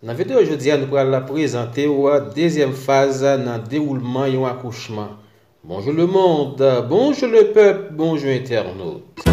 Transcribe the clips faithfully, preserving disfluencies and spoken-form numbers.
Nan videyo jodi a, nou pral prezante w dezyèm faz nan dewoulman yon akouchman. Bonjou lemonn, bonjou lepèp, bonjou entènot.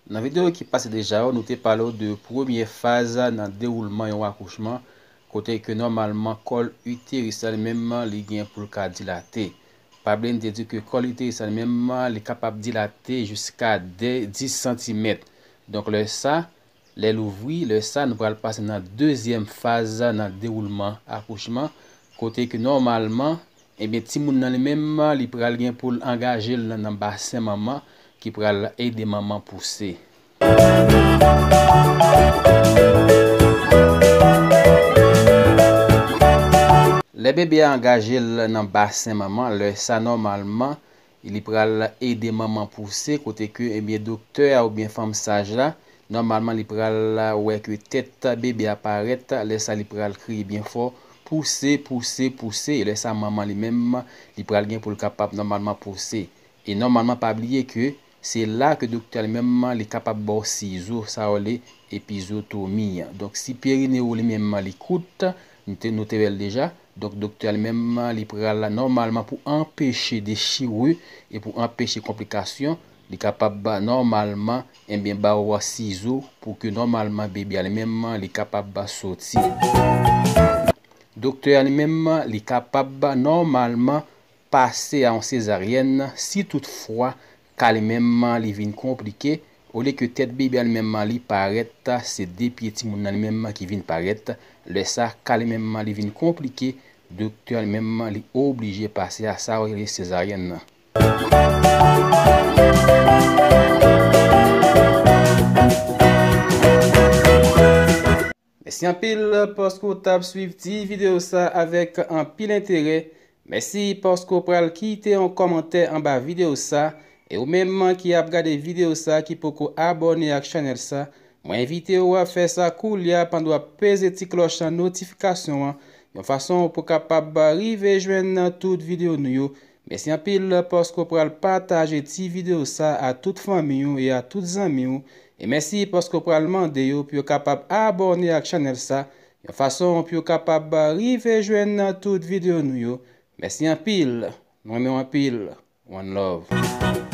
Nan videyo ki pase deja yo, nou te pale w de premye faz nan dewoulman yon akouchman, kote ke nòmalman kòl iteris la li menm li gen pou l ka dilate. Pa bliye n te di ke kòl iteris la li menm li kapab dilate jiska de, dis santimèt. Donk lè sa, lè l ouvri, lè sa nou pral pase nan dezyèm faz nan dewoulman akouchman, kote ke nòmalman, ebyen, timoun nan li menm, li pral gen pou l angaje l nan, nan basen manman, ki pral ede manman pouse. Lè bebe a angaje l nan basen manman, lè sa nòmalman, li pral ede manman pouse, kote ke, ebyen, doktè a oubyen fanm saj la, nòmalman, li pral wè ke tèt bebe a parèt, lè sa li pral kriye byen fò, pouse, pouse, pouse, e lè sa manman li menm, li pral gen pou l kapab nòmalman pouse. E nòmalman, pa bliye ke se la ke doktè a li menm, li kapab ba w sizo, sa yo rele epizotomi. Donk, si perineo li menm, li kout, nou te, nou te wè l deja, donk, doktè a li menm, li pral nòmalman pou anpeche dechire e pou anpeche konplikasyon, li kapab nòmalman, ebyen, ba w sizo pou ke nòmalman bebe a li menm, li kapab soti. Doktè a li menm, li kapab nòmalman pase a yon sezaryèn si toutfwa ka li menm li vin konplike, olye ke tèt bebe a li menm li parèt, se de pye timoun nan li menm ki vin parèt. Lè sa, ka li menm li vin konplike, doktè a li menm li oblije pase a sa yo rele sezaryèn nan. Mèsi anpil paske w t ap swiv ti videyo sa avèk anpil enterè. Mèsi paske w pral kite yon kòmantè anba videyo sa. E ou menm ki ap gade videyo sa ki poko abòne ak chanèl sa, mwen envite w a fè sa koulye a pandan w ap peze ti klòch notifikasyon an, yon fason pou w kapab rive jwenn tout videyo nou yo. Mèsi anpil paske w pral pataje ti videyo sa a tout fanmi w e a tout zanmi w. E mèsi paske w pral mande yo pou yo kapab abòne ak chanèl sa, yon fason pou yo kapab rive jwenn tout videyo nou yo. Mèsi anpil. Nou renmen w anpil. One love.